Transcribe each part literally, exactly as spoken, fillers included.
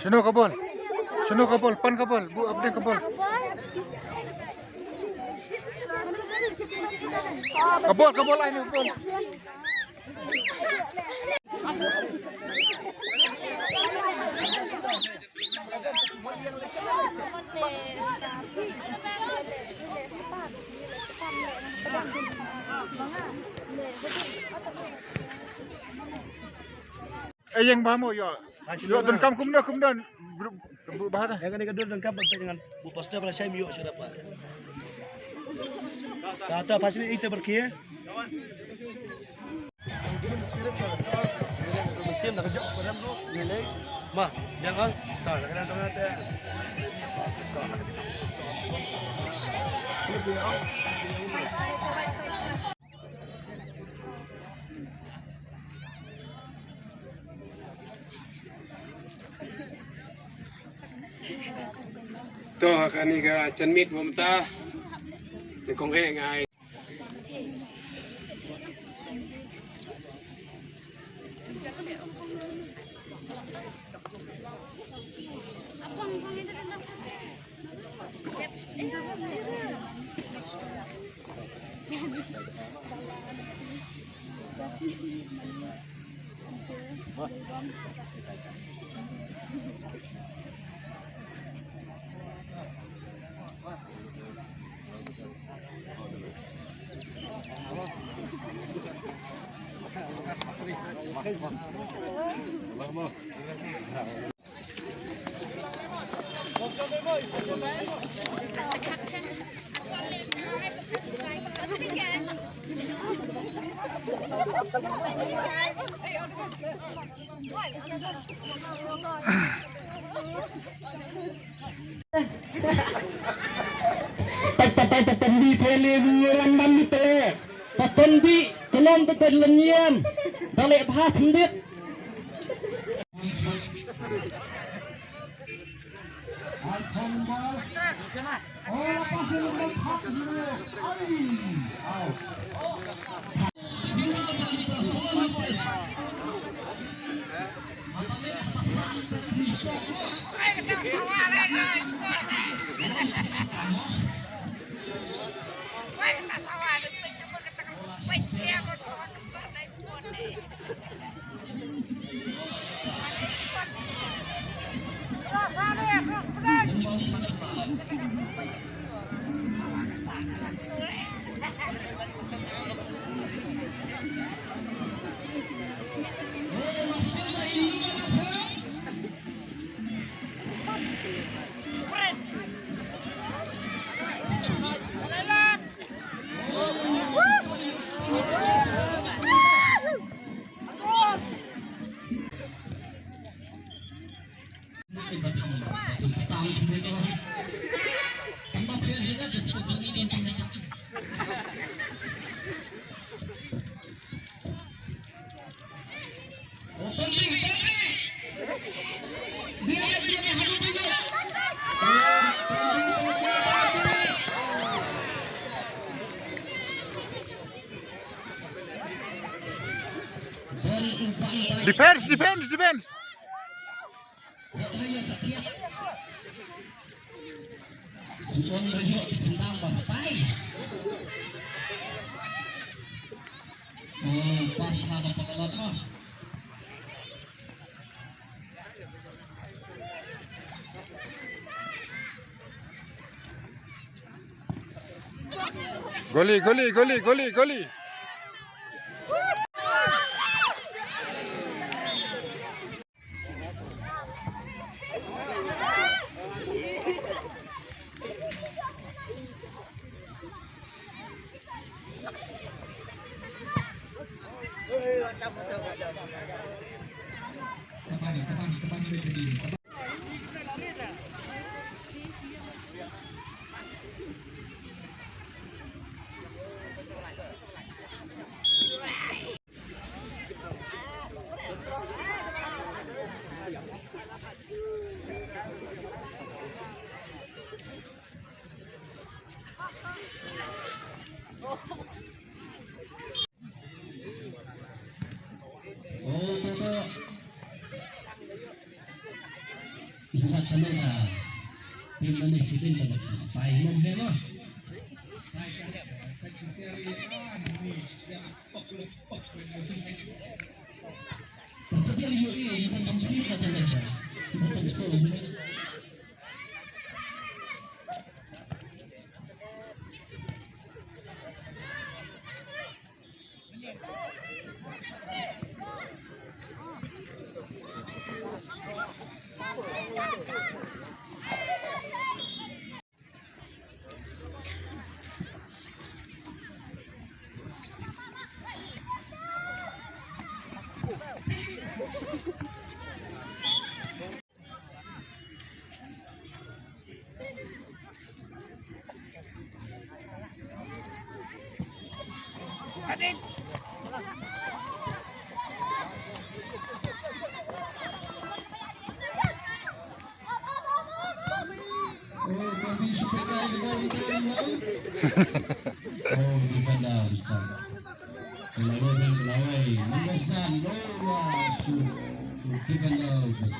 Shano ka bol? Shano ka bol? Pan ka bol. Bu ap deng ka bol. Ka bol, ka bol, ai ka bol. Ïeng ba mo ïoh. Ïoh donkam kumno kumno. Ba ta. Ïa kane ka dur donkam ba ta ngan. Bu pastor ba la shai ïoh sharap ba. Ta ta pasal ita berkhie. Mesin dah kejap padam tu. Ni lagi. Ma, jangan. Ta, dah kena sangat. To kane ka janmiet ba mynta. Te kong eh ngai. Pat pat pat pat bi thele ru ran ban bi tele. Pat pat bi kelom pat pat lenyem. Dale bha sendit. Defense, defense, defense. Goli, goli, goli, goli, goli. Sa tane ka. Tim mane sitin ka bak. Sai mom he ma. Pagkatian U A E, iba tam thir ka tane ka. Iba tam so. Oh, defender, Ustaz. Kelawai, kelawai. Memesan, oh, wah, shoot. Defender, Ustaz.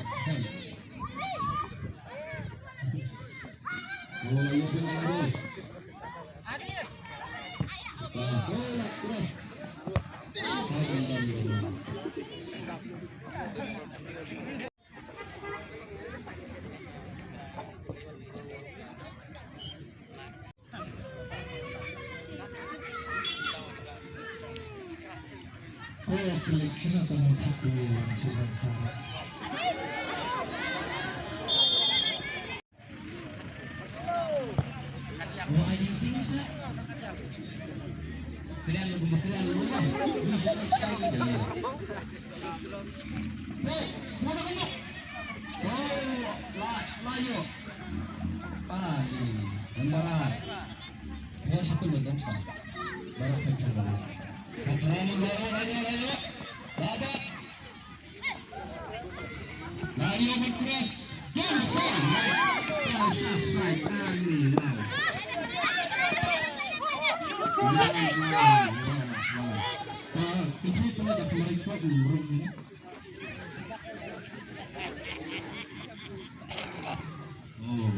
Oh.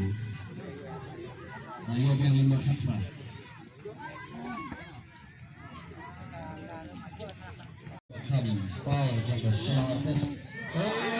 Ayo, biang lima hafra. Kham pau jong ka Sharpes. Oh,